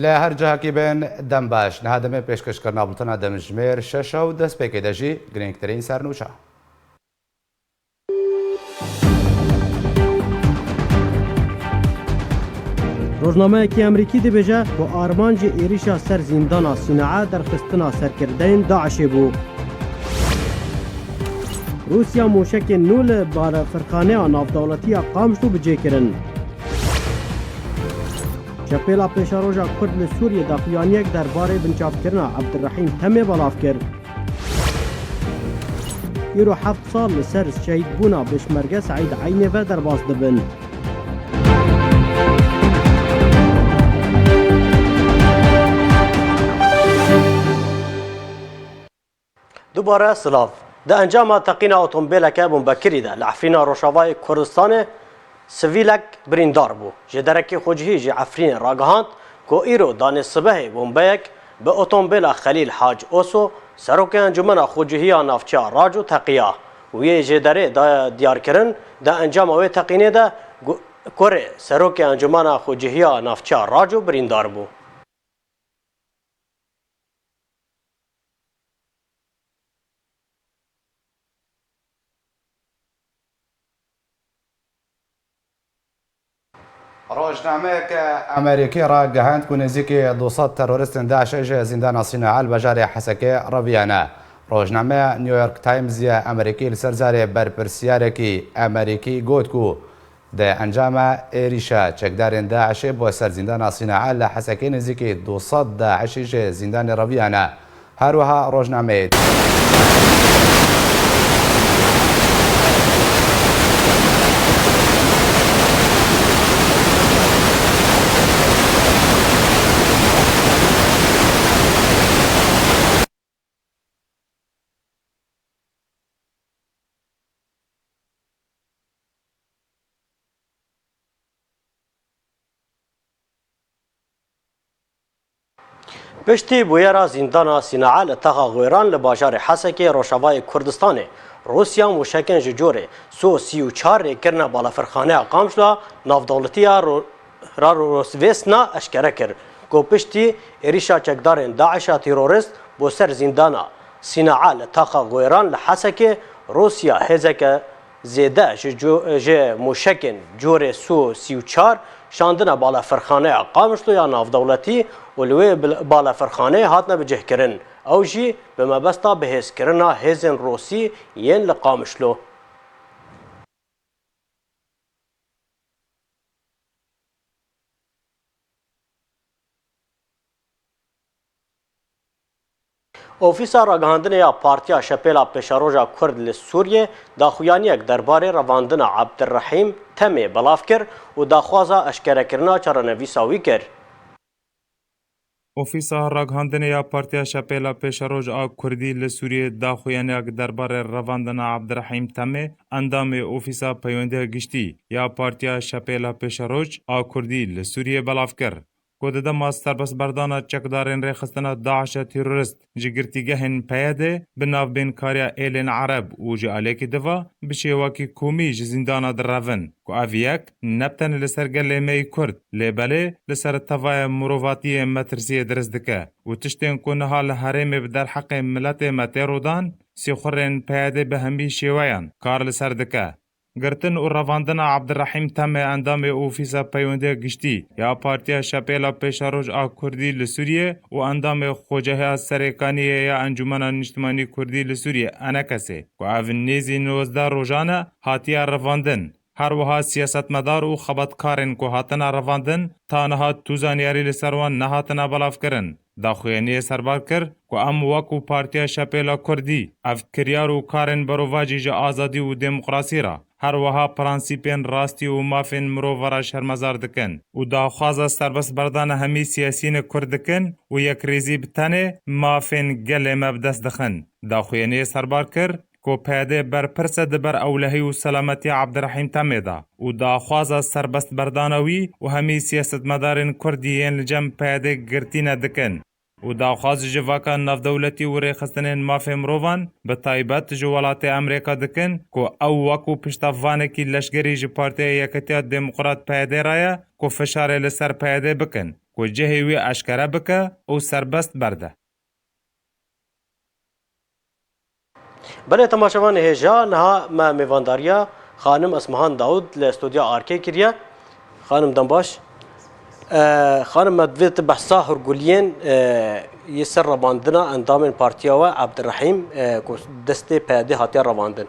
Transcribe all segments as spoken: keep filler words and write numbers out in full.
Li her cihekî bin, dem baş. Niha demê pêşkêşkirina bultena demjimêr şeş û destpêkê de jî girîngtirîn sernûça. Rojnameyekî Amerîkî dibêje ku armancê êrîşa ser zîndana Sînaa derxistina serkirdeyên DAIŞê bû. Rûsya mûşekên nû li balafirxaneya navdewletî ya Qamişlo bi cê kirin. Çepêla Pêşeroja Kurd li Sûriyê daxuyaniyek derbarê binçavkirina Ebdurehîm Temê belav kir. Îro heft sal li ser şehîdbûna pêşmerge Seîd Eynê ve derbas dibin. Dubare silav. Di encama teqîna otombêleke bombekirî de li Efrîna Rojavayê Kurdistanê sivîlek birîndar bû. Jêderekî xwecihî ji Efrînê ragihand ku îro danê sibehê bombeyek bi otombêla Xelîl Hac Oso, serokê Encûmena Xwecihiya Navçeya Raco teqiya û yê jêderê daye diyarkirin, di encama wê teqînê de gu-, kurê serokê Encûmena Xwecihiya Navçeya Raco birîndar bû. Rojnameyeke Amerîkî ragihand ku nêzîkî du sed teroristên DAIŞê ji zîndana Sînaa li bajarê Hesekê reviyane. Rojnameya New York Times ya Amerîkî li ser zarê berpirsiyarekî Amerîkî got ku di encama êrîşa çekdarên DAIŞê bo ser zîndana Sînaa li Hesekê nêzîkî du sed DAIŞî ji zîndanê reviyane. Her wiha rojnameyê Piştî bûyera zîndana Sînaa li taxa Xwêran li bajarê Hesekê Rojavayê Kurdistanê, Rûsya mûşekên ji corê Su sî û çar rê kirine balafirxaneya Qamişlo navdewletî ya Ro-, ra Rosvêsna eşkere kir ku piştî êrîşa çekdarên DAIŞa terorîst bo ser zîndana Sînaa li taxa Xwêran li Hesekê, Rûsya hêzeke zêde ji co-, ji mûşekên corê Su sî û çar şandine balafirxaneya Qamişlo ya navdewletî û li wê bil-, balafirxaneyê hatine bicihkirin. Ew jî bi mebesta bihêzkirina hêzên Rûsî yên li Qamişlo. Ofîsa Ragihandinê ya Partiya Şepêla Pêşeroja Kurd li Sûriyê daxuyaniyek derbarê revandina Ebdirehîm Temê belav kir û daxwaza eşkerekirina çarenivîsa wî kir. Ofîsa Ragihandinê ya Partiya Şepêla Pêşeroj a Kurdî li Sûriyê daxuyaniyek derbarê revandina Ebdirehîm Temê, endamê Ofîsa Peywendiya Giştî ya Partiya Şepêla Pêşeroj a Kurdî li Sûriyê belav kir. Ku di dema serbestberdana çekdarên rêxistina DAIŞa terorîst ji girtîgehên P Y D bi navbênkariya êlên Ereb û ji aliyekî diva bi şêwakî komî ji zîndana direvin, ku ev yek ne bi tenê li ser gelê me yê Kurd, lê belê li ser tevaya mirovatiyê metirsiyê dirist dike û tiştên ku niha li herêmê bi derheqê miletê me tê rûdan, sîxurên P Y D bi hemî şêweyan kar li ser dike. Girtin û revandina Ebdirehîm Temê endamê Ofîsa Peywendiya Giştî ya Partiya Şepêla Pêşeroj a Kurdî li Sûriyê û endamê Xocehiya Serêkaniyê ya Encûmena Niştimanî Kurdî li Sûriyê, ENKSê, ku ev nêzî nozdeh rojan e hatiye revandin. Her wiha siyasetmedar û xebatkarên ku hatine revandin ta niha tu zanyarî li ser wan nehatine belavkirin. Daxuyaniyê serbar kir ku em wekû Partiya Şepêla Kurdî ev kiryar û karên berovajî ji azadî û demokrasî re, her wiha prensîpên rastî û mafên mirov re şermezar dikin û daxwaza serbestberdana hemî siyasiyên Kurd dikin û yekrêzî bi tenê mafên gelê me bi dest dixin. Daxuyaniyê serbar kir ku P Y D berpirs e di ber ewlehî û selametiya Ebdirehîm Temê de û daxwaza serbestberdana wî û hemî siyasetmedarên Kurd yên li cem P Y D girtî ne dikin û daxwaz ji civaka navdewletî û rêxistinên mafê mirovan, bi taybet ji welatê Amerîka dikin ku ew wekû piştevanekî leşgerî ji Partiya Yeketiya Demokrat P Y D re ye ku fişarê li ser P Y D bikin. ku cihê wî eşkere bike û serbest berde. Belê temaşevanê hêja, niha me mêvandariya xanim Esmahan Daud li stûdya Arkê kiriye. Xanim dem baş. E, xanim, me divê tu behsa hurguliyên, e, yê ser revandina endamên partiya we Abdurrahîm, e, ku destê P Y D hatiye revandin.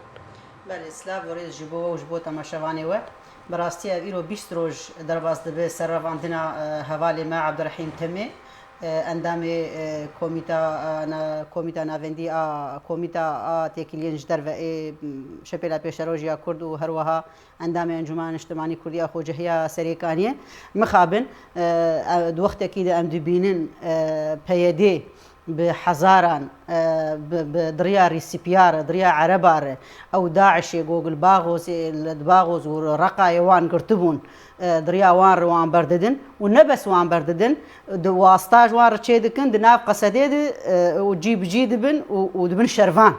Belê, silav û rêz ji bo we û ji bo temaşevanê we. Bi rastî ev îro bîst roj derbas dibe ser revandina, e, hevalê me Abdurrahîm Temê, e, endamê, e, komîta, e, na-, komîta navendî a, komîta a têkiliyên ji derve ê, m, Şepêla Pêşerojî ya Kurd û her wiha endamê Encûmena Niştimanî Kurdî ya Xwecehiya Serêkaniyê. Mixabin, e, e, di wextekî de em dibînin, e, P Y D bi hezaran, e, bi, bi, di riya rîsipiyar, di riya ereba re, ew DAIŞê ku li Baxozê, li Baxoz û Reqayê wan girtibûn, e, di riya wan re wan berdidin û ne bes wan berdidin, di wasta ji wan re çêdikin, di nav Qesedê de, e, û cî bi cî dibin û, û dibin şervan.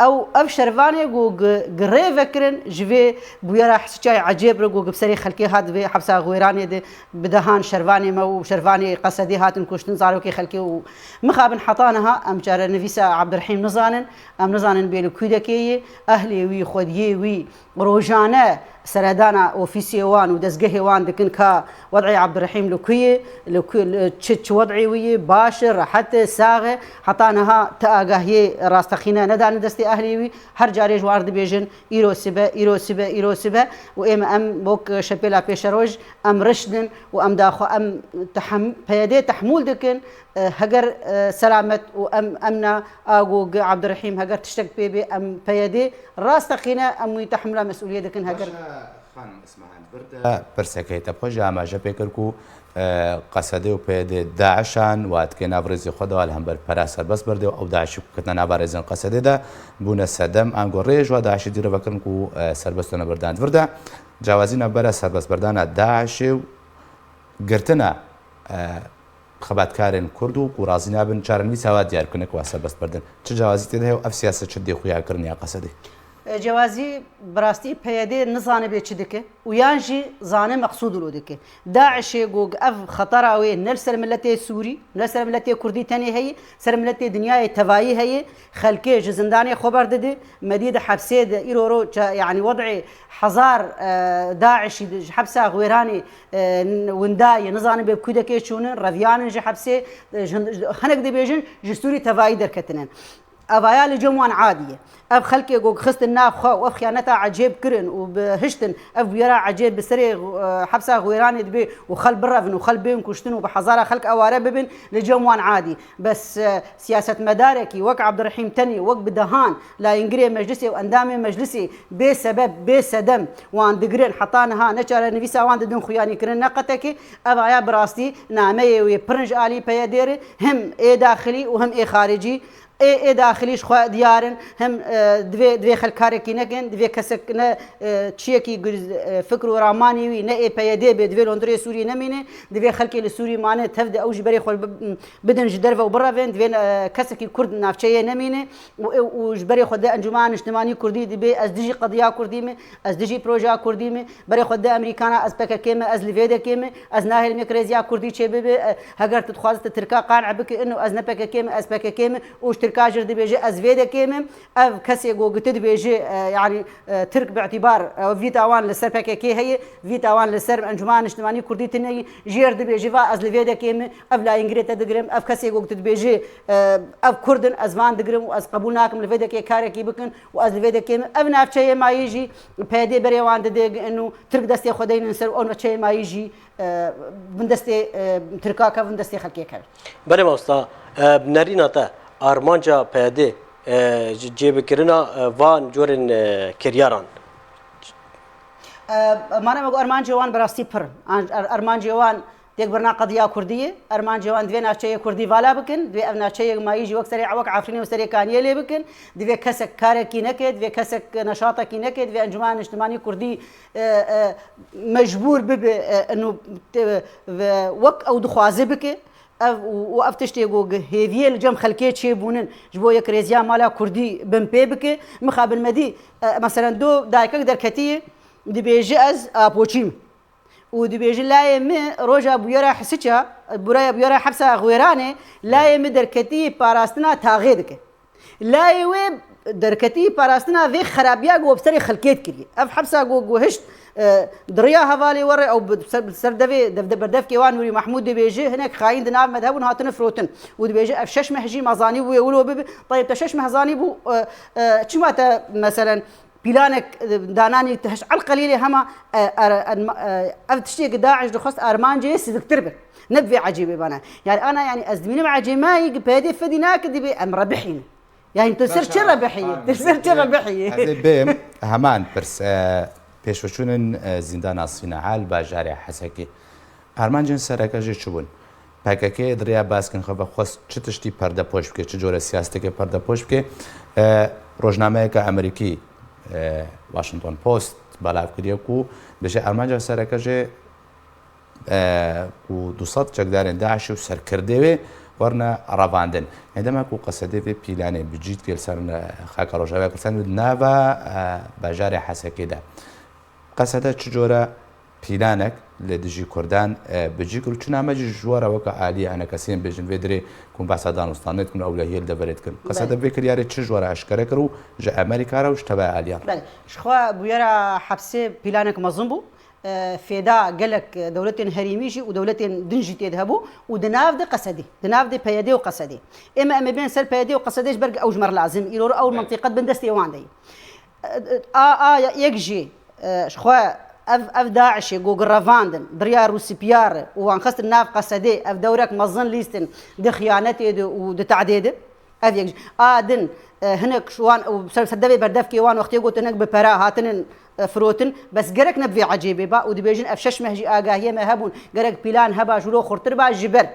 Ew, ev şervanê ku gi-, gi rê vekirin, ji vê bûyera hesîçayê ecêb re ku bi serê xelkê hat, vê hepsa Xwêranê de bi dehan şervanê me û şervanê Qesedê hatin kuştin, zarokê xelkê û mixabin heta niha em çarenivîsa Abdurrahîm nizanin, em nizanin bê li kûdekê yê, ehlê wî, xwediyê wî rojane seredana ofîsê wan û dezgehê wan dikin ka wed'ê Abdurrahîm li ku ye, li ku, li çi, çi wed'ê wî ye, baş e, rehet e, sax e. Heta niha ti agahiyê rasteqîne nedane destê ehlê wî. Her carê ji wan re dibêjin, îro sibe, îro sibe, îro sibe û ê me em wek şepêla pêşeroj em riştin û em daxwe em tehem-, P Y D tehmûl dikin, e, heger, e, selamet û em, emna a ku gi Abdurrahîm heger tiştek pê bê em P Y D rasteqîne em wî tehmûla mesûliyê dikin heger. Baş e, xanim Ismahan, vir de pirsek heye. Te bi xwe jî amaje pê kir ku, e, Qesedê û P Y D DAIŞan, wa dike nav rêzê xwe de li hember pera serbest berdê û ew DAIŞî ku ketine nava rêzên Qesedê de bûne sedem, ango rê ji wa DAIŞê dî re vekirin ku, e, serbest tune berdan. Di vir de cawazî navbera serbestberdana DAIŞê û girtina, e, xebatkarên Kurd û ku razî nabin çarenivîsa wa diyar kirin ku wa serbest berdin. Çi cawazî tê de heye û ev siyaset çi dê xuya kirin ya Qesedê? E, cewazî bi rastî P Y D nizane bê çi dike û yan jî zane meqsûd wilo dike. DAIŞê ku ev xetera wê ne li ser miletê Sûrî, ne li ser miletê Kurdî tenê heye, ser miletê dinyayê tevayî heye, xelkê ji zindanê xwe berdide, me dî di hepsê de îro ro ça-, yanî wed'ê hezar, e, DAIŞî di, ji hepsa Xwêranê, e, n-, winda ye, nizanin bê bi kûdekê çûnin, reviyanin ji hepsê, e, ji, hinek dibêjin ji Sûrî tevayî derketinin. Evaya li cem wan adî ye. Ev xelkê ku xistin nav xwe û ev xiyaneta ecêb kirin û bi hiştin ev bûyera ecêb bi serê, e, hepsa Xwêranê dibe û xel birevin û xel bên kuştin û bi hezara xelk eware bibin, li cem wan adî. Bes, e, siyasetmedarekî wek Abdurrahîm Tenê, wek bi dehan layîngirê meclisê û endamê meclisê bê sebeb, bê sedem wan digirin, heta niha ne çarenivîsa wan didin xuyanîkirin ne qetekê, ev aya bi rastî nameyê wê pirin ji alî P Y D re, him ê daxilî û him ê xaricî. Ê, ê daxilî ji xwe diyar in, him, e, divê, divê xelk karekî nekin, divê kesek ne, e, çiyekî gul-, e, fikr û ramanî wî ne ê P Y D bê, divê li hundirê Sûriyê nemîne, divê xelkê li Sûrî mane tev de ew ji berê xwe bi-, bidin ji derve û birevin, divê, e, kesekî Kurd navçeyê nemîne û, û ji berê xwe de Encûmena Niştimanî Kurdî dibê ez dijî qediya Kurdî me, ez dijî projeya Kurdî me, berê xwe de Amerîkana ez P K K me, ez li vê dekê me, ez nahêlim yek rêziya Kurdî çê bibe, e, heger tu dixwazî tu Tirka qan'e bike, ino ez ne P K K me, ez P K K me û ji Tirka jî re dibêje ez vê dekê me. Ev kesê ku tu dibêje, e, yanî, e, Tirk bi îtîbar, e, vîta wan li ser P K K heye, vîta wan li ser Encûmena Niştimanî Kurdî tune ye, jê re dibêje va ez li vê dekê me, ev layîngirê te digirim, ev kesê ku tu dibêje, e, ev Kurd in, ez van digirim û ez qebûl nakim li vê dekê karekî bikin û ez li vê dekê me. Ev navçeyê mayî jî P Y D berê wan dide, ino Tirk destê xwe deynin ser û ew navçeyê mayî jî, e, bin destê, e, Tirka kevin, destê xelkê kevin. Belê mamosta, e, bi nerîna te armanca P Y D, e, ji cêbikirina, e, van corên, e, kiryaran? E, mane me got armancê wan bi rastî pir in. An-, er-, armancê wan têkbirina qediya Kurdî ye. Armancê wan divê navçeyê Kurdî vala bikin, divê ev navçeyê mayî jî wek serê, wek Efrînê û serê Kaniyê lê bikin. Divê kesek karekî neke, divê kesek neşatekî neke, divê Encûmena Niştimanî Kurdî, e, e, mecbûr bibe, e, ino, te, ve, wek ew dixwaze bike. Ev û, û ev tiştê ku gi-, hêviyê li cem xelkê çêbûnin, ji bo yekrêziya mala Kurdî bin pê bike. Mixabin me dî, e, meselen, do dayikek derketiye, dibêje ez Apoçî me. Û dibêje layê min roja bûyera hisiça, buraya bûyera hepsa Xwêranê, layê min derketî parastina taxê dike. Layê wê derketî parastina vê xerabiya ku bi serê xelkê dikiriye. Ev hepsa ku, ku hişt, e, di riya hevalê we re ew bi ser, bi ser devê, dev, dev, berdevkê wan Nûrî Mehmûd dibêje, hinek xayîn di nav me de hebûn hatine firotin. Û dibêje ev şeş meh jî me zanîbû wê wilo bibe. Tayeb te şeş meh zanîbû, e, e, çima te meselen Pîlanek, e, dananî te hişt elqelîlê hema, e, er-, en-, e, ev tiştê ki DAIŞ dixwest armancê siviktir be. Ne bi vê ecêbê bana. Yani ana yani ez dimînim ecêmayî ki P Y D fedî nake dibê em rebihî ne. Yani tu ser çi rebihî? Tu ser çi rebihî? Ez ê bêm heman pirs, e, pêşveçûnên, e, zîndana Sînaa li bajarê Hesekê. Armancên sereke jê çi bûn? P K K di riya baskin xwe vexwest çi tiştî perdepoş bike, çi cure siyaseteke perdepoş bike. E, rojnameyeke Amerîkî, e, Washington Post belav kiriye ku dibêje armanca sereke jê, e, ku du sed çekdarên DAIŞê û serkirdê wê werine revandin. Ê dema ku Qesedê vê pîlanê bi cî dike li ser, e, xaka Rojavayê Kurdistanê di nava, e, bajarê Hesekê de. Qesede çi cure pîlanek li dijî Kurdan, e, bi cî kir û çi name jî ji we re weke aliyê enekesiyên bêjin vê dirê ku behsa danûstanê dikin û ewlehiyê li deverê dikin. Qesede vê kiryarê çi ji we re eşkere kir û ji Amerîka re û ji tevaya aliyan re? Belê. Ji xwe bûyera hepsê pîlanek mezin bû. E, fêda gelek, e, dewletên herêmî jî û dewletên din jî tê de hebû û di nav de Qesedê, di nav de P Y D û Qesedê. Ême em ê bên ser P Y D û Qesedê ji ber ew ji me re lazim, îro ew mintîqe di bin destê wan de ye. A, a yek jî, e, ji xwe ev, ev DAIŞê ku girevandin, di riya Rûsipiyar û wan xistin nav Qesedê, ev dewrek mezin lîstin di xiyanetê de û di tehdê de. Ev yek jî. A din, e, hinek ji wan û ser, ser devê berdevkê wan wextê gotin hinek bi pera hatinin, e, firotin, bes gerek ne bi vê ecêbê ba û dibêjin ev şeş meh jî agahiyê me hebûn, gerek pîlan heba ji wilo xurtir ba ji ber.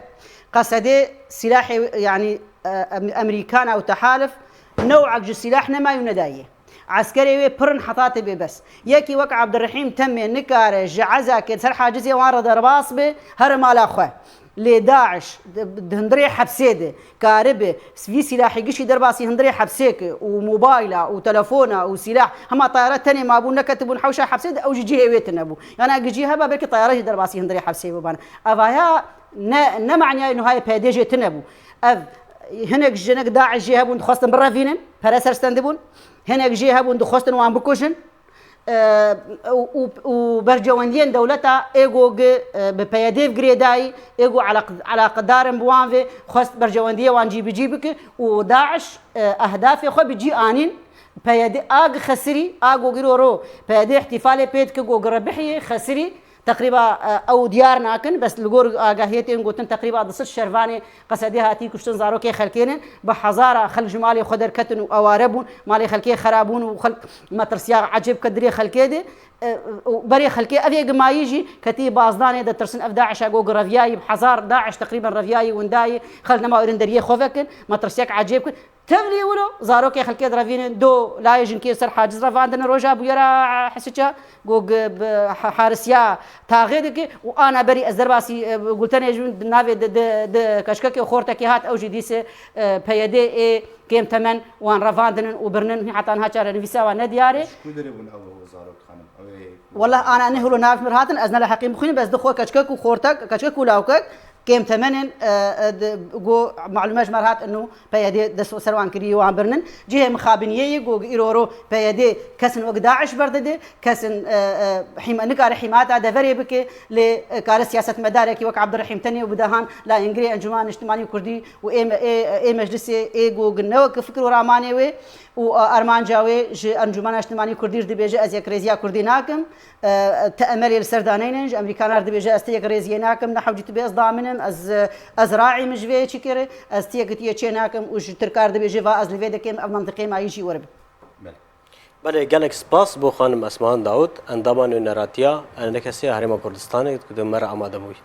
Qesedê silahê, yani, e, em-, Emerîkana û tehalif new'ek ji silah nemaye û nedaye. Eskerê wê pir in heta tê bê bes. Yekî wek Abdurrehîm Temê nikare ji ezakê ser hacizê wan re derbas be, here mala xwe. Lê DAIŞ di, di hundirê hepsê de karibe vî silahê giştî derbasî hundirê hepsê ke û mobayla û telefona û silah hema tayare tenê mabû neketibûn hewşa hepsê de ew jî cihê wê tune bû. Yana gi cî heba belkî tayare jî derbasî hundirê hepsê bibana. Evaya ne, ne maniyayê nuhayê P Y D jê tune bû. Ev hinek jinek DAIŞ jê hebûn dixwestin birevînin, pere serstendibûn. Hinek jê hebûn dixwestin wan bikujin. E, û, û, û bercewendiyên dewleta ê go gi, e, bi P Y D girêdayî, ê go eleq-, eleqedar in bi wan vê, xwest bercewendiyê wan cî bi cî bike û DAIŞ, e, ehdafê xwe bi cî anîn. P Y D a gi xesirî, a go giro ro P Y D îhtîfalê pê dike go gi rebihiyê xesirî. Teqrîba, e, ew diyar nakin, bes li gor agahiyê tên gotin teqrîba du sed şervanê Qesedê hatî kuştin, zarokê xelkê ne, bi hezara xelk ji malê xwe derketin û eware bûn, malê xelkê xera bûn û xelk metirsiya ecêb ket dirê xelkê de. E, û berê xelkê ev yê gimayî jî ketî bazdanê de tirsin ev DAIŞa go reviyayî bi hezar DAIŞ teqrîben reviyayî windayî xelk nema êrin deriyê xwe vekin, metirsiyek ecêb kir. Tevlî wilo, zarokê xelkê direvînin, do layê jinkê ser haciz revandine roja bûyera Hesiça, go gi-, bi ha-, harisiya taxê dike û ana berî ez derbasî, e, Gultenê ji navê di, di, di keçkekê xortekê hat, ew jî dîse, e, P Y D ê kêm temen wan revandinin û birinin, heta niha çarenivîsa wan ne diyar e. Ji ku derê bûn ew zarok xanim? Ew ê ku Wela ana ne hilo nav mir hatin, ez ne li heqî bixwînim, bes di xwe keçkek û xortek, keçkek û lawkek, kêm temenên, e, e, di, go malûme ji me re hat inu P Y D dest ser wan kirî wan birinin. Cihê mixabiniyê yê go îro ro P Y D kesin wek DAIŞ berdide, kesin, e, e, hîma-, nikare hîmata deverê bike, lê, e, kare siyasetmedarekî wek Abdurrahîm Tenê û bi dehan layengirê Encûmena Niştimanî Kurdî û ê me-, ê, ê meclisê ê go ne wek fikir û ramanê wê û, e, armanca wê ji Encûmena Niştimanî Kurdî re dibêje ez yekrêziya Kurdî nakim. E, te emelê li ser daneynin, ji Emerîkanar dibêje, ez ti yekrêziyê nakim, ne hewcî tu bê ez damin im, ez, ez raî min ji vê çi kir, ez ti yekitiyê çê nakim û ji Tirkar dibêje, va ez li vê dikêm, ev mentiqê mayî jî weribe. Belê. Belê, gelek spas bo xanim Esmahan Daud, endama nûneratiya Enekesê Herêma Kurdistanê ku di me re amade bûyî.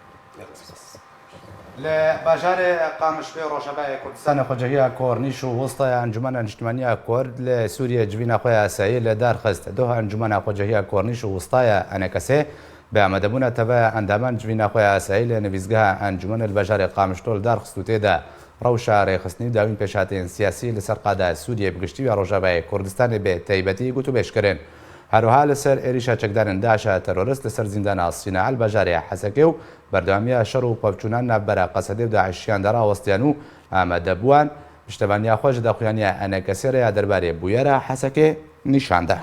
Li bajarê Qamişloyê Rojavayê Kurdistanê xwecehiya Kornîş û Wistaya Encûmena Niştimanî ya Kurd li Sûriyê civîna xwe ya asayî li dar xist. Doha Encûmena Xwecehiya Kornîş û Wistaya Enekesê bi amadebûna tevaya endaman civîna xwe ya asayî li nivîsgeha Encûmenê li bajarê Qamişlo li dar xist û tê de rewşa rêxistinî û dawîn pêşhateyên siyasî li ser qada Sûriyê bi giştî û ya Rojavayê Kurdistanê bi taybetî gotûbêj kirin. Her wiha li ser êrîşa çekdarên DAIŞa terorist li ser zîndana Sîna li bajarê Hesekê û berdewamiya şer û pevçûnan navbera Qesedê û DAIŞiyan de rawestiyan û amadebûwan, piştevaniya xwe ji daxuyaniya ENKSê re ya derbarê bûyera Hesekê nîşan da.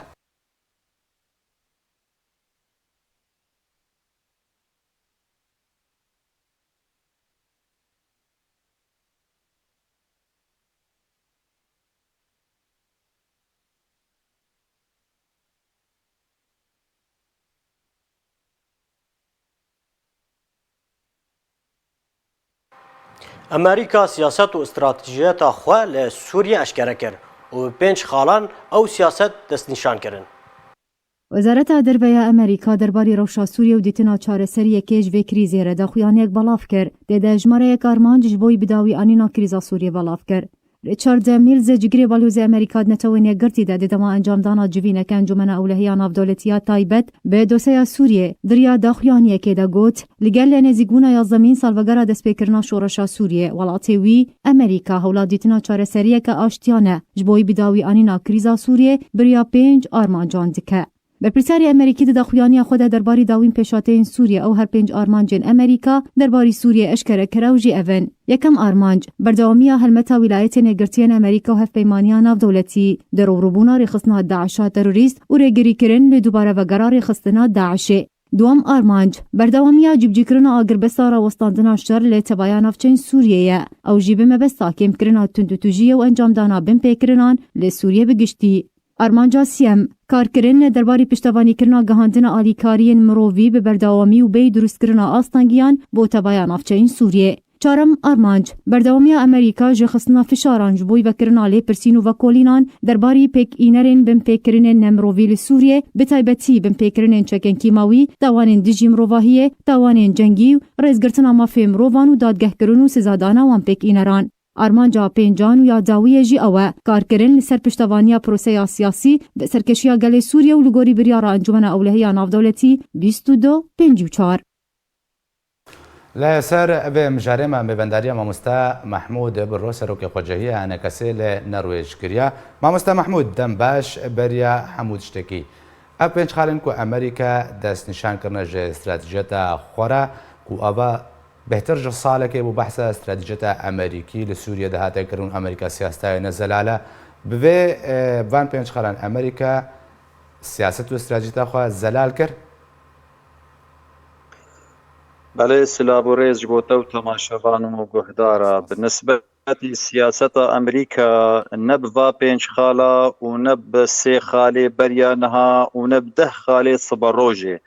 Amerîka siyaset û stratejiyeta xwe li Sûriyê eşkere kir û bi pênc xalan ew siyaset destnîşan kirin. Wezareta Derve ya Amerîka derbarî rewşa Sûriyê û dîtina çareseriyekê ji vê krîzê re daxuyaniyek belav kir. Tê de jimareyek armanc ji bo bidawî anîna krîza Sûriyê belav kir. Richard Mills, cigirê Balyozê Amerîka di Netewên Yekgirtî de di dema encamdana civîneke Encûmena Ewlehiya Navdewletî ya taybet bi dosyeya Sûriyê di riya daxuyaniyekê de got, li gel nêzîkbûna yazdemîn salvegera destpêkirina şoreşa Sûriyê, welatê wî, Amerîka, hewla dîtina çareseriyeke aştiyane ji bo bidawî anîna krîza Sûriyê bi riya pênc armancan dike. Berpirsiyarê Amerîkî di daxuyaniya xwe de derbarî dawîn pêşhateyên Sûriyê ew her pênc armancên Amerîka derbarî Sûriyê eşkere kir û jî ev in: Yekem armanc, berdewamiya helmeta Wîlayetên Yekgirtiyên Amerîka û hevpeymaniya navdewletî di rûbirûbûna rêxistina DAIŞa terorîst û rêgirîkirin li dubare vegera rêxistina DAIŞê. Duwem armanc, berdewamiya cîbicîkirina agirbesta rawestandina şer li tevaya navçeyên Sûriyê ye. Ew jî bi mebesta kêmkirina tundûtûjiyê û encamdana binpêkirinan li Sûriyê bi giştî. Armanca siyem, karkirin li derbarî piştevanîkirina gihandina alîkariyên mirovî bi berdewamî û bêyî durustkirina astengiyan bo tevaya navçeyên Sûriyê. Çarem armanc, berdewamiya Amerîka ji xistina fişaran ji bo vekirina lêpirsîn û vekolînan derbarî pêkînerên binpêkirinên nemirovî li Sûriyê, bi taybetî binpêkirinên çekên kîmawî, tawanên dijî mirovahiyê, tawanên cengî û rêzgirtina mafê mirovan û dadgehkirin û sizadana wan pêkîneran. Armanca pêncan û ya dawiyê jî ew e, karkirin li ser piştevaniya proseya siyasî bi serkeşiya gelê Sûriye û li gorî biryara Encûmena Ewlehiya Navdewletî bîst û du pêncî û çar. Li ser vê mijarê me mêvendariya mamoste Mehmûd Birro, serokê xwecehiya ENKSê li Norwêc kiriya. Mamoste Mehmûd, dem baş beriya hemû tiştekî. Ev pênc xalên ku Amerîka destnîşan kirine ji stratejiyeta xwe re, ku ava bêhtir ji salekê bû behsa stratejiyeta Amerîkî li Sûriyê de hate kirin û Amerîka siyaseta wê ne zelal e. Bi vê, e, van pênc xalan Amerîka siyaset û stratejiyeta xwe zelal kir? Belê, silav û rêz ji bo te û temaşevan û guhdara. Bi nisbetî siyaseta Amerîka ne bi va pênc xala û ne bi sê xalê beriya niha û ne bi deh xalê siberojê.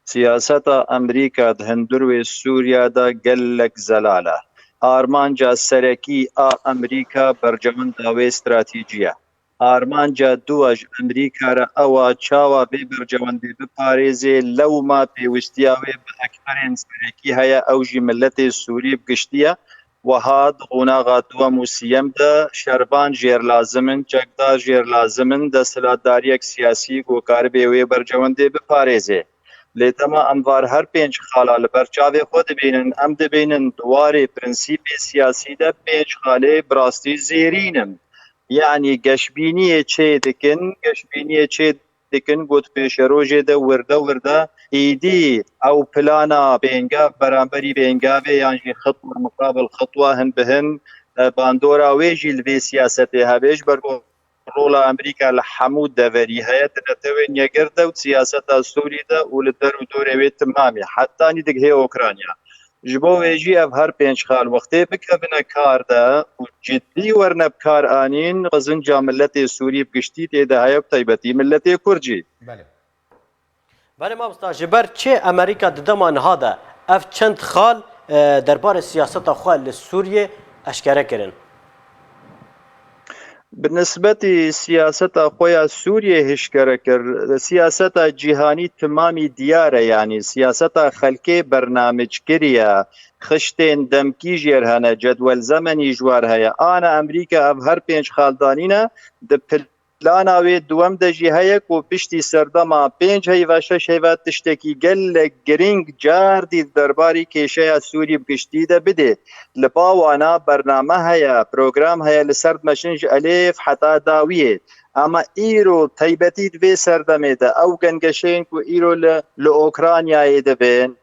Siyaseta Amerîka di hundirê Sûriya de gelek zelal e. Armanca serekî a Amerîka berjewenda wê stratejî ye. Armanca dû a ji Amerîka re ew a çawa vê berjewendê biparêzê, lewma pêwistiya wê bi ekterên serekî heye, ew jî miletê Sûrî bi giştî ye. Wiha di qonaxa duwem û siyem de şervan jêr lazim in, çekdar jêr lazim in, desthilatdariyek siyasî ku karibê wê berjewendê biparêzê. Lê dema em var her pênc xala li ber çavê xwe dibînin, em dibînin di warê prensîpê siyasî de pênc xalê bi rastî zêrîn in. Yanî geşbîniyê çê dikin, geşbîniyê çê dikin ku di pêşerojê de wirde wirde êdî ew plana pêngav beramberî pêngavê yan jî xitwa muqabil xitwa hin bi hin, e, bandora wê jî li vê siyasetê hebe. Ji ber ku rola Amerîka li hemû deverî heye, di Netewên Yekgirtî de û siyaseta Sûrî de û li der û dorê wê timamî, hetanî digihê Ukrayna. Ji bo wê jî ev her pênc xal wextê bikevine kar de û ciddî werne bi kar anîn, qizinca miletê Sûrî bi giştî tê de heye, bi taybetî miletê Kurd jî. Belê. Belê mamosta, ji ber çi Amerîka di dema niha de ev çend xal, e, derbarê siyaseta xwe li Sûriyê eşkere kirin? Bi nisbetî siyaseta xwe ya Sûriyê hişkere kir. Siyaseta cîhanî timamî diyar e, yanî siyaseta xelkê bernameckirî ye. Xiştên demkî jêr hene, cedwel zemenî ji war heye. Ana Amerîka ev her pênc xal danîne di pil Plana wê duwem de jî heye ku piştî serdema pênc heyva, şeş heyva tiştekî gelek girîng cardî di derbarî kêşeya Sûrî bi giştî de bidê. Li ba wana bername heye, program heye, li ser dimeşin ji elêf heta dawiyê. Ama îro taybetî di vê serdemê de ew gengeşeyên ku îro li, li Okraynayê dibin,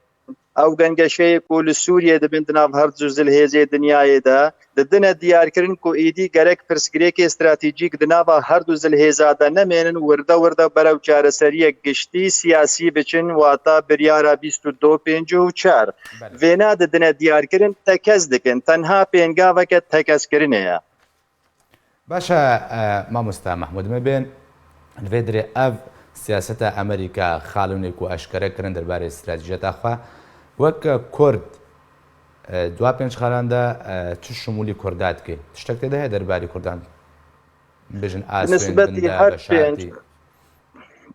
ew gengeşeyê ku li Sûriyê dibin di nav her du zilhêzê dinyayê de, didine diyarkirin ku êdî gerek pirsgirêkê stratejîk di nava her du zilhêza de nemênin, wirde wirde berew çareseriyek giştî siyasî biçin, wata biryara bîst û du pêncî û çar. Belê. Vêna didine diyarkirin, tekez dikin, tenha pêngaveke tekezkirinê ye. Baş e, e, mamosta Mehmûd, me bên li vê dirê ev siyaseta Amerîka xalûnê ku eşkere kirin derbarê stratejiyeta xwe wek Kurd, e, dua pênc xalan de, e, çi şimûlî Kurda dike? Tiştek tê de heye derbarê Kurdan? Bijin aswên, nisbetî din de her pênc, veşartî.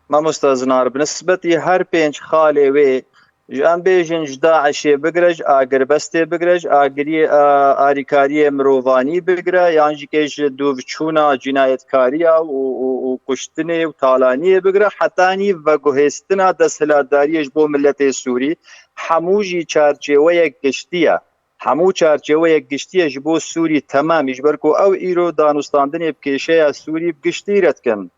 Mamosta Zinar, bi nisbetî her pênc xalê wê, ji em bêjin ji DAIŞê bigire, ji agirbestê bigire, ji agiriyê, a, arîkariyê mirovanî bigire, yan jî kê ji dûvçûna cînayetkariya û, û, û kuştinê û talaniyê bigire, hetanî veguhêstina desthilatdariyê ji bo miletê Sûrî, hemû jî çarçêweyek giştî ye. Hemû çarçeweyek giştî ye ji bo Sûrî temamî, ji ber ku ew îro danûstandinê bi kêşeya Sûrî bi giştî re dikin.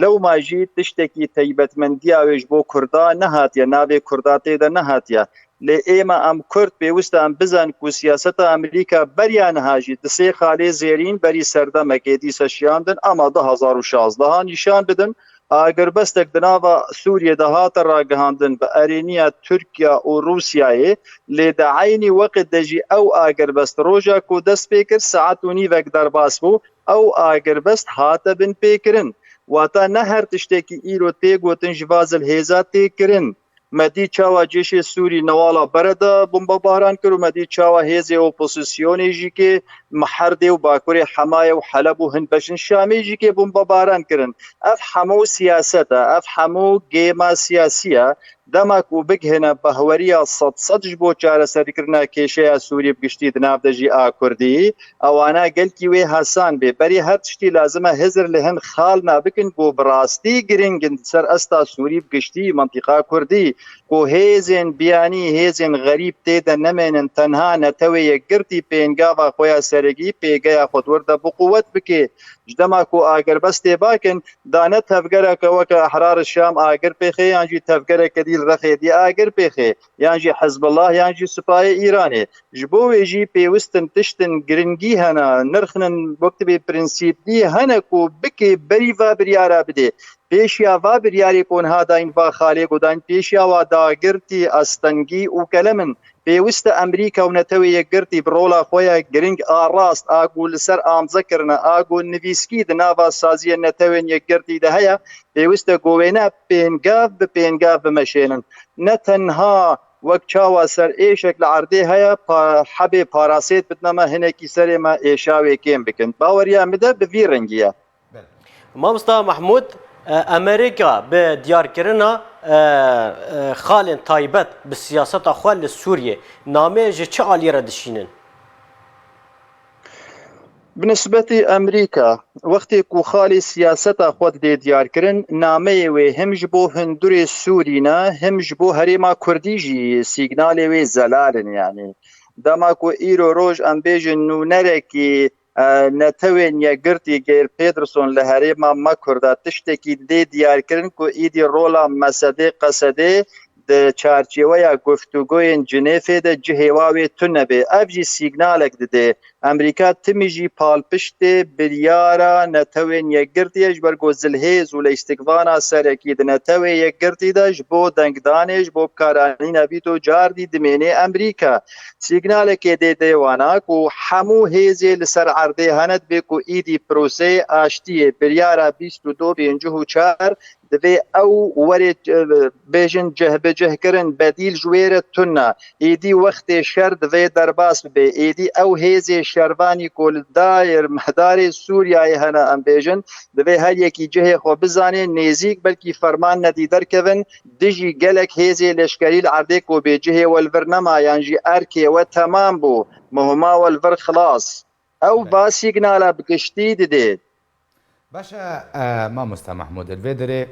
Lewma jî tiştekî taybetmendiya wê ji bo Kurda nehatiye, navê Kurda tê de nehatiye. Lê ême em Kurd pêwist e em bizanin ku siyaseta Amerîka beriya niha jî di sê xalê zêrîn berî serdemekê dîsa şiyandin, ema du hazar û şazdehan nîşan bidin. Agirbestek di nava Sûriyê de hate ragihandin bi erêniya Tirkiye û Rûsyayê, lê di eynî weqt de jî ew agirbest roja ku dest pê kir, saet û nîvek derbas bû, ew agirbest hate binpêkirin. Wata ne her tiştekî îro tê gotin ji va zilhêza tê kirin. Me dî çawa cêşê Sûrî newala Bere de bombebaran kir û me dî çawa hêzê opozisyonê jî kê Meherdê û bakurê Hemayê û Heleb û hin beşin Şamê jî kê bombebaran kirin. Ev hemû siyaset e, ev hemû gêma siyasî ye. Dema ku bighêne behweriya sed sed ji bo çareserkirina kêşeya Sûrî bi giştî di nav de jî a Kurdî, ewana gelkî wê hesan bê. Berî her tiştî lazim e hizir li hin xal nabikin ku bi rastî giring in ser asta Sûrî bi giştî, mintîqa Kurdî, ku hêzên biyanî, hêzên xerîb tê de nemênin, tenha Netewê Yekgirtî pêngava xwe ya serekî, pêgeya xwe di wir de bi quwet bike. Ji dema ku agirbestê bakin, da ne tevgereke weke Ehrar Şam agir pêxê, yan jî tevgereke dî li Rexê dî agir pêxê, yan jî Hizbullah, yan jî Sipayê Îranê. Ji bo wê jî pêwist in tiştin giringî hene, nirxin in wek tibê prensîpî hene ku bikê berî va biryara bidê. Pêşiya va biryarê ku niha dayîn va xalê ku dayîn pêşiya wa dagirtî, astengî û kelem in. Pêwist e Amerîka û Netewê Yekgirtî bi rola xwe ya giring a rast, a ku li ser amze kirine, a ku nivîskî di nava saziyên Netewên Yekgirtî de heye, pêwist e ku wêne pêngav bi pêngav bimeşênin. Ne tenha wek çawa ser êşek li erdê heye, pa-, hebê parasêt bidine me, hinekî serê me êşa wê kêm bikin. Baweriya min de bi vî rengî ye. Belê. Mamosta Mehmûd, e, Amerîka bi diyarkirina, e, e, xalên taybet bi siyaseta xwe li Sûriyê nameyê ji çi alî re dişînin? Bi nisbetî Amerîka, wextê ku xalê siyaseta xwe didê diyarkirin, nameyê wê him ji bo hundurê Sûrî ne, him ji bo herêma Kurdî jî sîgnalê wê zelal in, yanî. Dema ku îro roj em bêjin nûnerekî, e, Netewên Yekgirtî Geir Pedersen li herêma me Kurda tiştekî didê diyarkirin ku îdî rola Mesedê Qesedê di çarçêweya guftûgoyên Cinêfê de cihê wa wê tune bê. Ev jî sîgnalek didê. Amerîka timî jî palpiştê biryara Netewên Yekgirtî ye, ji ber ku zilhêz û leyîstikvana serekî di Netewê Yekgirtî de ji bo dengdanê, ji bo bikaranîna vîto cardî dimênê Amerîka. Sîgnalekê dê dê wana ku hemû hêzê li ser erdê hene, dibê ku îdî proseyê aştiyê, biryara bîst û du pêncî û çar, divê ew were, e, bêjin cihbicihkirin, bedîl ji wê re tune. Êdî wextê şer divê derbas bibe. Êdî ew hêzê şervanî ku li dayir mehdarê Sûriyeyê hene, em bêjin, divê her yekî cihê xwe bizane, nêzîk belkî ferman nedî derkevin, dijî gelek hêzê leşkerî li erdê ku bê cihê we li vir nema, yan jî erkê we temam bû, muhima we li vir xilas. Ew Belê. va sîgnala bi giştî didê. Baş e, e, mamoste Mahmûd, li vê derê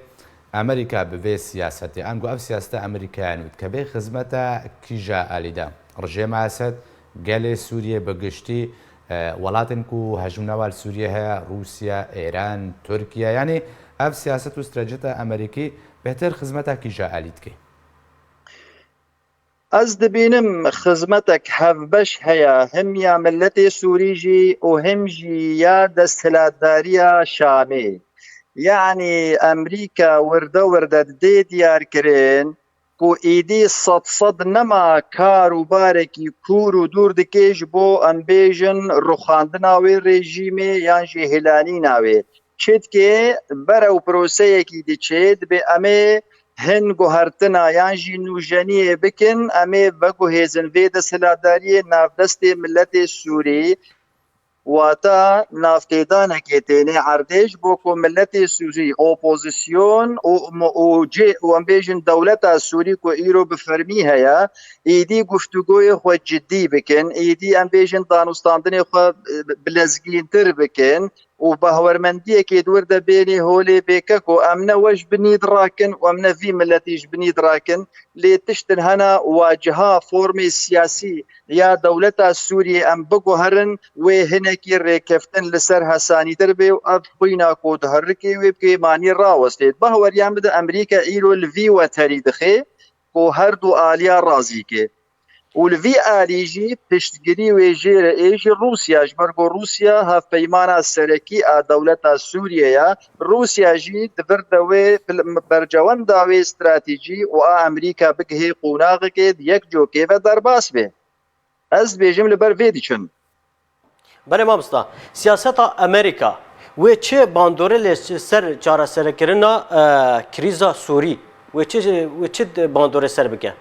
Amerîka bi vê siyasetê, ango ev siyaseta Amerîkaya nû dike bê xizmeta kîja alî de? Rejêma Esed, gelê Sûriyê bi giştî, e, welatên ku hejmûna wan li Sûriyê heye, Rûsya, Êran, Tirkiye, yanî ev siyaset û stratejiyeta Amerîkî bêhtir xizmeta kîja alî dike? Ez dibînim xizmetek hevbeş heye, him ya miletê Sûrî jî û him jî ya desthilatdariya Şamê. Yanî Amerîka wirde wirde didê diyarkirin ku êdî sed sed nema kar û barekî kûr û dûr dike ji bo, em bêjin, ruxandina wê rejîmê yan jî hilanîna wê. Çi dike? Berew proseyekî diçe, dibê em ê hin guhertina yan jî nûjeniyê bikin, em ê veguhêzin vê desthilatdariyê navdestê miletê Sûrî. Wata navtêdanekê têne erdê ji bo ku miletê Sûrî, opozîsyon û, û cê, û em bêjin dewleta Sûrî ku îro bi fermî heye, êdî guftûgoyê xwe cidî bikin, êdî em bêjin danûstandinê xwe, e, bilezgîntir bikin û bawermendiyekê di wir de bênê holê bêke ku em ne we ji binî dirakin û em ne vî miletî ji binî dirakin, lê tiştin hene waciha formê siyasî ya dewleta Sûriyê em biguherin, wê hinekî rêkeftin li ser hesanîtir bê û ev xwîna ku diherikê wê bi kêmanî rawestê. Di bahweriya min de Amerîka îro li vî weterî dixe ku her du aliya razî ke. Û li vî alî jî piştgirî wê jê re ê jî Rûsya, ji ber ku Rûsya hevpeymana serekî a dewleta Sûriyê ye. Rûsya jî di vir de wê pil-, bercewenda wê stratejî û a Amerîka bigihê qonaxekê di yek cokê ve derbas bê. Ez dibêjim li ber vê diçin. Belê mamosta, siyaseta Amerîka wê çi bandorê li ser çareserkirina, e, krîza Sûrî? Wê çi, wê çi bandorê ser bike?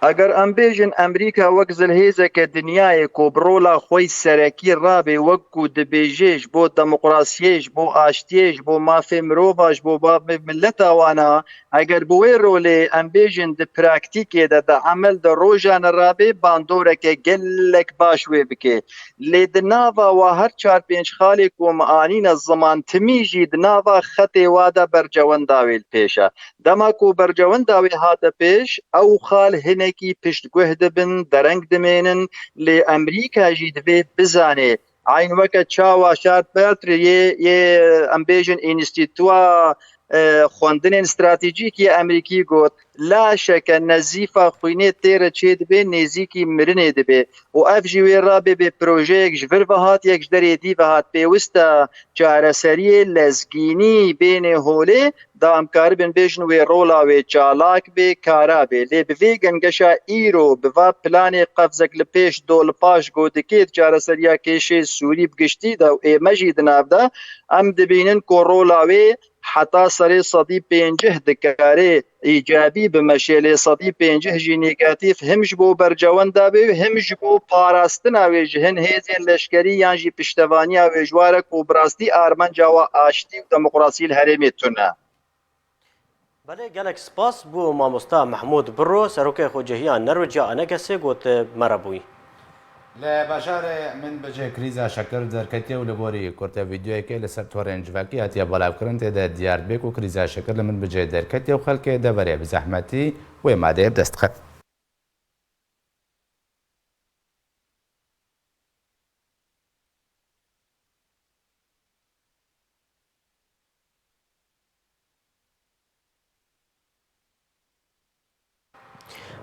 Eger em bêjin Amerîka wek zilhêzeke dinyayê ku bi rola xwe yî serekî rabe, wek ku dibêje ji bo demokrasiyê, ji bo aştiyê, ji bo mafê mirova, ji bo mafê mileta wana, eger bi wê rolê em bêjin di praktîkê de, di emel de rojane rabe, bandoreke gelek baş wê bike. Lê di nava wa her çar pênc xalê ku me anîne ziman, timî jî di nava xetê wa de bercewenda wê li pêş e. Dema ku bercewenda wê hate pêş, ew xal hinekî piştguh dibin, dereng dimênin, lê Amerîka jî divê bizane. Eyn weke çawa Sharp Bertrand yê, yê, em bêjin, Înstîtuwa, e, Xwendinên Stratejîk yê Amerîkî got, laşeke nezîfa xwînê tê re çê dibe, nêzîkî mirinê dibe. Û ev jî wê rabe bê projeyek ji vir ve hat, yek ji derê dî ve hat. Pêwist e çareseriyê lezgînî bênê holê, da em karibin bêjin wê rola wê çalak bê, kara bê. Lê bi vê gengeşa îro, bi va planê qevzek li pêş do li paş go dikê di çareseriya kêşê Sûrî bi giştî de û ê me jî di nav de, em dibînin ku rola wê heta serê sedî pêncî dikare îcabî bimeşe, lê sedî pêncî jî negatîf, him ji bo bercewenda wê û him ji bo parastina wê ji hin hêzên leşkerî yan jî piştevaniya wê ji wa re ku bi rastî armanca wa aştî û demokrasî li herêmê tune. Belê, gelek spas bo mamosta Mehmûd Birro, serokê xwecihiya Norwêc ya Enekesê ku tu me re bûyî. Li bajarê Minbicê krîza şekir derketiye û li gorî kurte vîdeoyekê li ser torên civakî hatiye belavkirin, tê de diyar dibe ku krîza şekir li Minbicê derketiye û xelkê deverê bi zehmetî wê madeyê bi dest dixe.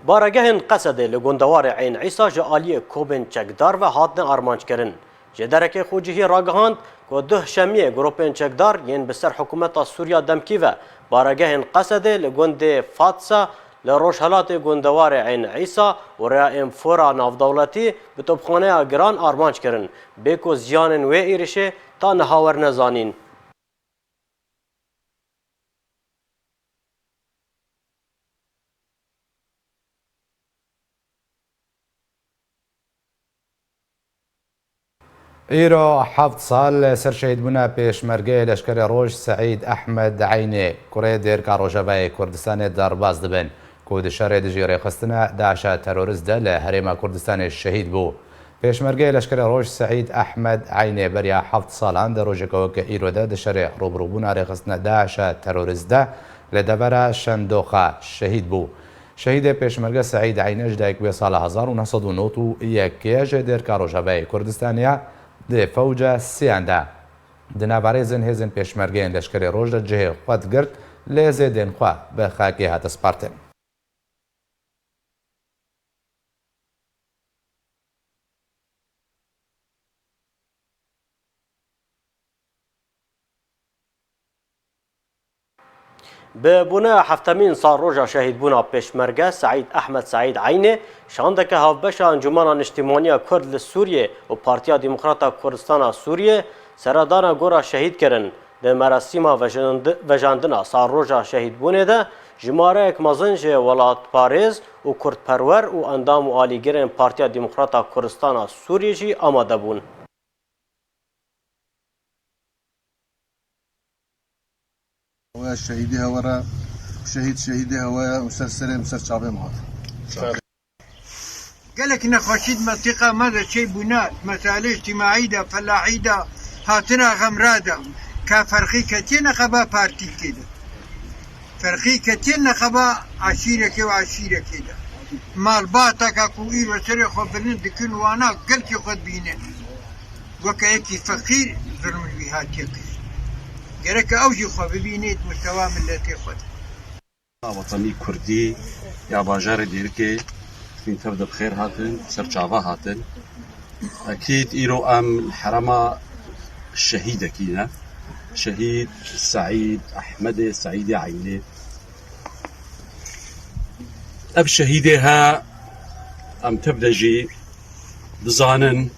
Baregehên Qesedê li gundewarê Eyn Îsa ji aliyê kobên çekdar ve hatine armanckirin. Ji derekê xwecihî ragihand ku duh şemiyê grûpên çekdar yên bi ser hikûmeta Sûriya demkî ve baregehên Qesedê li gundê Fatsa li rojhilatê gundewarê Eyn Îsa û rêya Enfora navdewletî bi topxaneya giran armanc kirin, bê ku ziyanên wê êrişê ta niha werne zanîn. Îro heft sal li ser şehîdbûna pêşmergeyê Leşkerê Roj Seîd Ehmed Eynê, kurê Dêrka Rojavayê Kurdistanê derbas dibin, ku di şerê dijî rêxistina DAIŞa terorist de li Herêma Kurdistanê şehîd bû. Pêşmergeyê Leşkerê Roj Seîd Ehmed Eynê beriya heft salan di rojeke weke îro de di şerê rûbirûbûna rêxistina DAIŞa terorîst de li devera Şendoxa şehîd bû. Şehîdê Pêşmerge Seîd Eynê ji dayik bûye sala hezar û neh sed û nod û yekê, ji dêrka Rojavayê Kurdistanê ya, di fewca siyan de di navarêzên hêzên Pêşmergeyên Leşkerê Roj de cihê xwe digirt, lê zêdên xwe bi xakê hate spartin. Bi bûneya heftemîn salroja şehîdbûna Pêşmerge Seîd Ehmed Seîd Eynê, şandeke Havbeşa Encûmena Niştîmaniya Kurd li Sûriyê û Partiya Demokrata Kurdistana Sûriyê seredana gora şehîd kirin. Di merasîma vejand-, vejandina salroja şehîdbûnê de jimareyek mezin ji welatparêz û kurdperwer û endam û alîgirên Partiya Demokrata Kurdistana Sûriyê jî amade bûn. Ew şehîdê hewe re, şehîd şehîdê hewe ye û ser serê min, ser çavê min hat. Gelek nexweşî di mentiqa me de çêbûne, di meselê îctîmaî de, felahî de, hatina xemra de, ka ferqî ketiye neqeba partîkê de. Ferqî ketiye neqeba eşîrekê û eşîrekê de. Malbateke ku îro serê xwe bilind dikin wana gelkî xwe dibîne. Weke yekî feqîr zulm li wî hatiye kirin. Gereke ew jî xwe bibîne di mustewa miletê xwe de. Wetanî Kurdî ya bajarê Dêrikê, hûn tev de bi xêr hatin, ser çava hatin. Ekîd îro em li herema şehîdekî ne. Şehîd Seîd Ehmedê Seîdê Eynê. Ev şehîdê he, em tev de jî bizanin,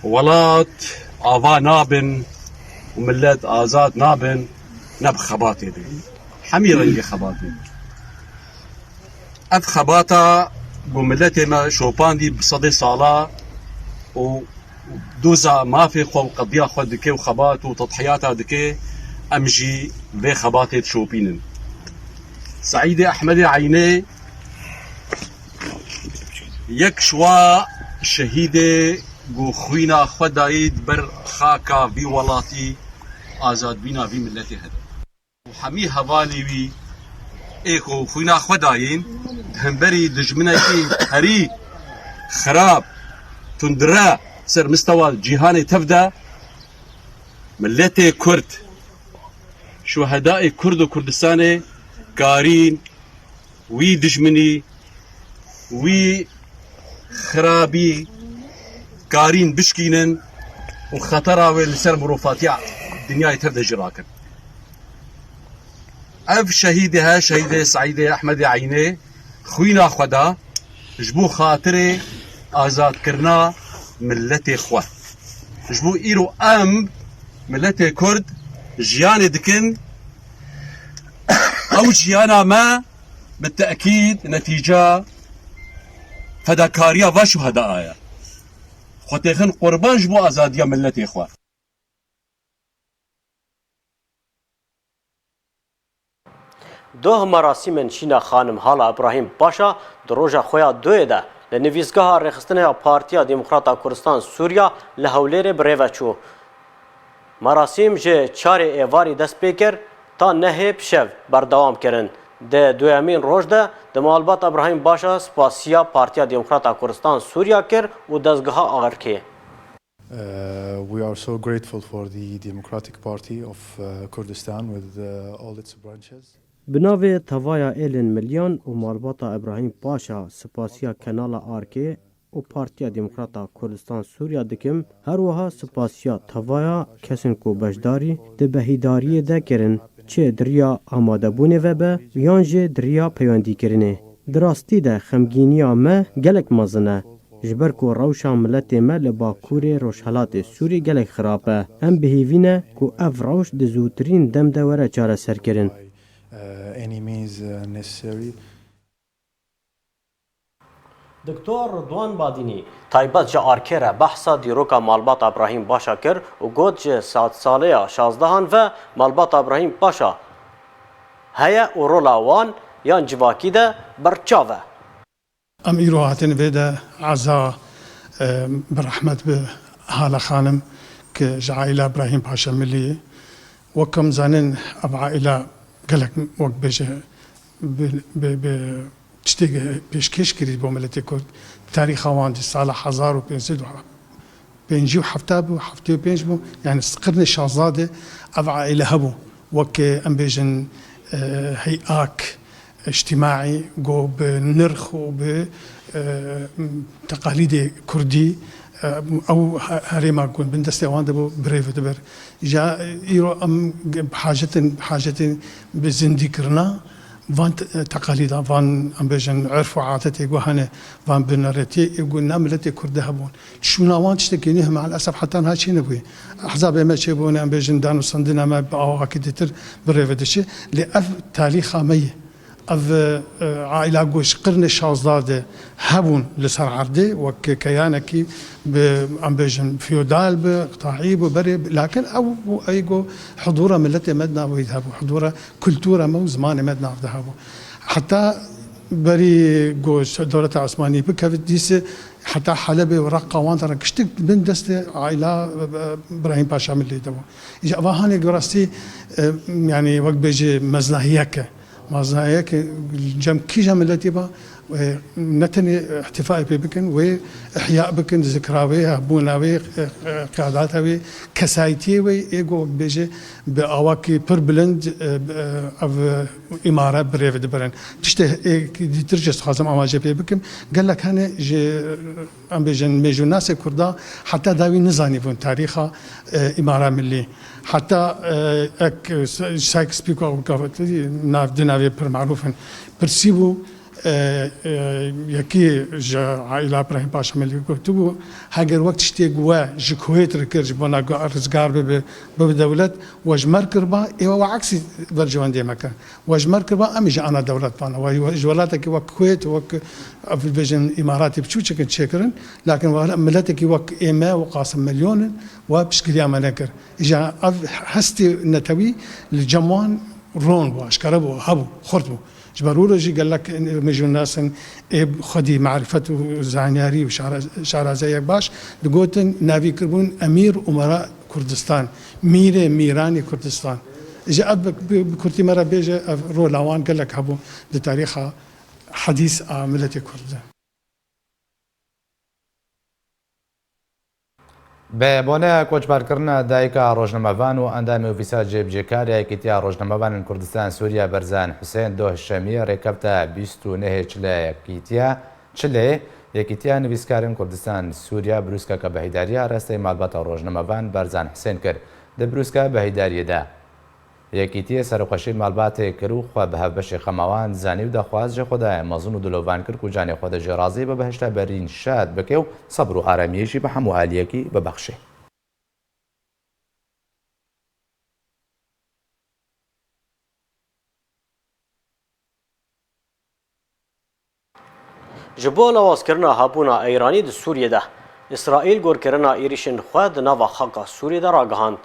welat ava nabin û millet azad nabin, ne bi xebatê be. Hemî rengê xebatê. Ev xebata ku miletê me şopandî bi sedê sala û doza mafê xwe û qediya xwe dike û xebat û tedhiyata dike, em jî vê xebatê dişopînin. Seîdê Ehmedê Eynê yek ji wa şehîdê ku xwîna xwe dayî di ber xaka vî welatî, azadbîna vî miletê hebe. Û hemî hevalê wî ê ku xwîna xwe dayîn, di hemberî dijminekî herî xirab, tundre ser mistewa cîhanê tev de, miletê Kurd, şuhedayê Kurd û Kurdistanê karîn wî dijminî, wî xirabî karîn bişkînin û xetera wê li ser mirovatiya dinyayê tev de jî rakin. Ev şehîdê he, şehîdê Seîdê Ehmedê Eynê, xwîna xwe da ji bo xatirê azadkirina miletê xwe. Ji bo îro em, miletê Kurd, jiyanê dikin. Ew jiyana me bi tekîd netîca fedakariya va şuheda ye. Xwe têxin qurban ji bo azadiya miletê xwe. Doh merasîmên şîna xanim Hala Îbrahîm Paşa di roja xwe ya doyê de li nivîsgeha rêxistinê ya Partiya Demokrata Kurdistan Sûriya li Hewlêrê bi rê ve çû. Merasîm ji çarê êvarî dest pê kir, ta nehê bi şev berdewam kirin. Di duyemîn roj de di malbata Îbrahîm Paşa spasiya Partiya Demokrata Kurdistan Sûriya kir û dezgeha ARKê. Uh, we are so grateful for the Democratic Party of, uh, Kurdistan with, uh, all its branches. Bi navê Tevaya Êlên Milyan û malbata Îbrahîm Paşa spasiya Kanala ARKê û Partiya Demokrata Kurdistan Sûriya dikim, her wiha spasiya tevaya kesên ku beşdarî di behîdariyê de kirin, çi di riya amadebûnê ve be yan jî di riya peywendîkirinê. Di rastî de xemgîniya me gelek mezin e. Ji ber ku rewşa miletê me li Bakurê Rojhelatê Sûrî gelek xirab e. Em bi hêvî ne ku ev rewş di zûtirîn dem de were çareserkirin. Uh, any means, uh, necessary. Doktor Ridwan Badînî taybet ji ARKê re behsa dîroka malbata Îbrahîm Paşa kir û got, ji sadsaleya şazdehan ve malbata Îbrahîm Paşa heye û rola wan yan civakî de berçav e. Em îro hatin vê de eza Bi rehmet bi Hale Xanim, ki ji aîla Îbrahîm Paşa Milî ye. Wek em zanin, ev aîla gelek, wek bêje, bi, bi, bi tiştê pêşkêş kirî bo miletê Kurd. Tarîxa wan di sala hezar û pênc sed û pêncî û heft bû, heftê û pênc bû. Yani qirnê şazdeh de ev aîle hebû. Wek em bêjin, e, hey'ak, îctîmaî, ku bi nirx û bi, e, teqalîdê kurdî, e, ew he-, herêma ku bin destê wan de bû, bi rê ve dibir. Ja îro em ge-, bi hacetin, bi hacetin bi zindîkirina van te-, teqalîdan, van, em bêjin, urf û adetê ku hene, van bineretê ê ku na miletê Kurd de hebûn. Şûna wan tiştekî nû, me'el esef, heta niha çênebûye. Ehzabê me çêbûne, em bêjin, danûstandina me bi awakî dîtir bi rê ve diçe. Lê ev tarîxa me ye. Ev, e, aîla ku ji qirnê şazdeh de hebûn li ser erdê, wek keyanekî bi, em bêjin, feodal bi, taî bi, berê bi, lakin ew, ew ê ku hudûra miletê me di nav wê de hebû, hudûra kultura me û zimanê me di nav de hebû. Heta berî ku dewleta Osmanî bikeve, dîse heta Helebê û Reqa wan de re giştik bin destê aîla, e, Îbrahîm Paşa Milî de bû. Îja eva hanê ku rastî, e, yani wek bêjî meznahiyek e. Meznahiyek e, cem kîja miletî ba, e, ne tenê îhtîfayê pê bikin, wê ihya bikin, zikra wê, hebûna wê, e, e, qiyadata wê, kesayetiyê wê, ê ku wek bêjî bi awakî pir bilind, e, e, ev îmare bi rê ve dibirin. Tiştê ê dîtir jî ez dixwazim amaje pê bikim. Gelek hene ji, em bêjin, mêjûnasê Kurda heta dawî nizanîbûn tarîxa, e, îmara milî. Heta, e, ek, e, Sykes-Picot, nav, di navê pir merûf in, pirsîbû, e, e, yekî ji aîla Îbrahîm Paşa Milî gotibû, heger wek tiştê ku we ji Kuwêt re kir, ji bona ku rizgar bibe, bibe dewlet, we ji me re kiriba, ê we, we eksî berjewendiyê me kir. We ji me re kiriba, em jî ana dewlet bana. We, we ji welatekî wek Kuwêt, wek, ev bêjin, îmaratê biçûçik in çêkirin, lakin we miletekî wek ê me û qasim milyon in, we piştgiriya me nekir. Îja ev hestê netewî li cem wan ron bû, aşkere bû, hebû, xurt bû. Ji ber wilo jî gelek mêjûnnas in ê xwedî marifet û zanyarî û şara-, şarazeyek baş digotin, navî kiribûn Emîr Umera Kurdistan, Mîrê Mîranê Kurdistan. Ji ev bi, bi, bi kurtî me re bêje, ev rola wan gelek hebû di tarîxa hedîs a miletê Kurd de. Bi bone koçberkirina dayika rojnamevan û endamê Ofîsa Cêbicêkar ya Yekîtiya Rojnamevanên Kurdistan Sûriye Berzan Husên doh şemiyê rêkefta bîst û nehê çile yekîtiya, çilê Yekîtiya Nivîskarên Kurdistan Sûriye brûskeke bi heydarî arasteyê malbata rojnamevan Berzan Husên kir. Di brûska bi heydariyê de, Yekîtiyê serxweşî malbatê kir û xwe bi hevbeşê xema wan zanî û daxwaz ji Xwedayê mezin û dilovan kir ku canê xwe de jê razî be, behişta berîn şad bike û sebr û aramiyê jî bi hemû aliyekî bibexşe. Ji bo lawazkirina hebûna Îranî di Sûriyê de, Îsraîl gorkirina êrîşên xwe di nava xaka Sûriyê de ragihand.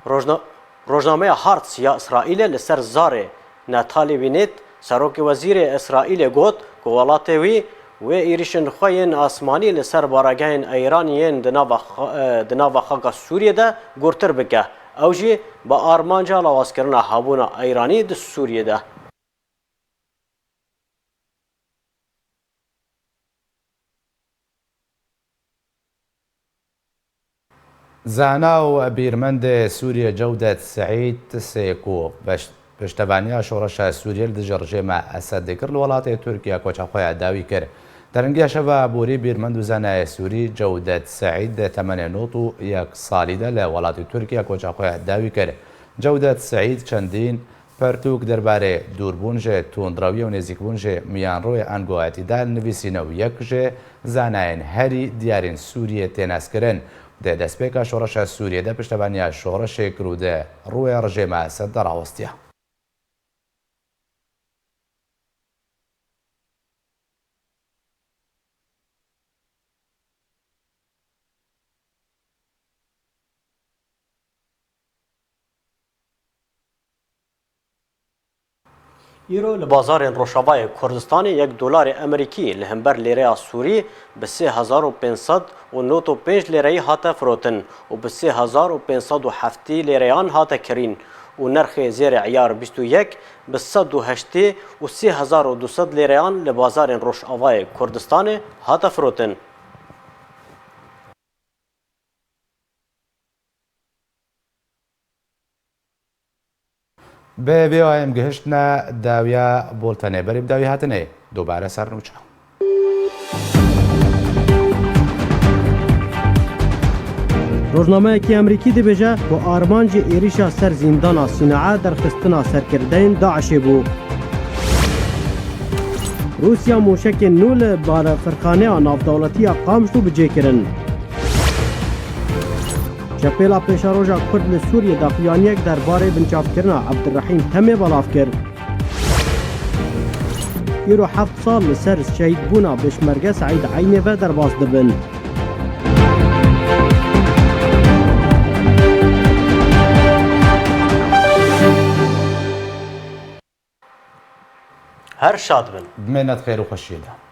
Rojna-, rojnameya Haaretz ya Îsraîlê li ser zarê Naftali Bennett, serokê wezîrê Îsraîlê got ku welatê wî wê êrîşên xwe yên asmanî li ser baregehên Îranî yên di nava xa-, e, di nava xaka Sûriyê de gurtir bike. Ew jî bi armanca lawazkirina hebûna Îranî di Sûriyê de. Zana û bîrmendê Sûriyê Cewdet Seîd Sêko beş-, piştevaniya şoreşa Sûriyê li dijî rejêma Esed dikir li welatê Tirkiye koça xwe ya dawî kir. Di ringiya şeva aborî bîrmend û zanayê Sûrî Cewdet Seîd di temenê nod û yek salî de li welatê Tirkiye koça xwe ya dawî kir. Cewdet Seîd çendîn Pertûk derbarê dûrbûn ji tundrewiyê û nêzîkbûn ji miyanroyê ango îtidal nivîsîne û yek ji zanayên herî diyarên Sûriyê tê naskirin. Di destpêka şoreşa Sûriyê de piştevaniya şoreşê kir û di rûyê rejêma Esed de rawestiya. Îro li bazarên Rojavayê Kurdistanê yek dolarê Amerîkî li hember lêreya Sûrî bi sê hezar û pênc sed û nod û pênc lêreyî hate firotin û bi sê hezar û pênc sed û heftê lêreyan hate kirîn û nirxê zêrê eyar bîst û yek bi sed û heştê û sê hezar û du sed lêreyan li bazarên Rojavayê Kurdistanê hate firotin. Bi vê em gihiştine dawiya boltenê. Berî bi dawî hatinê, dubare ser nûçe. Rojnameyekî Amerîkî dibêje ku armancê êrîşa ser zîndana Sînaa derxistina serkirdeyên DAIŞê bû. Rûsya mûşekên nû li balafirxaneya navdewletî ya Qamişlo bi cê kirin. Çepêla Pêşeroja Kurd li Sûriyê daxuyaniyek derbarê binçavkirina Ebdurrehîm Temê belav kir. Îro heft sal li ser şehîdbûna Pêşmerge Seîd Eynê ve derbas dibin. Her şad bin. Bi mênet xêr û xweşiyê de.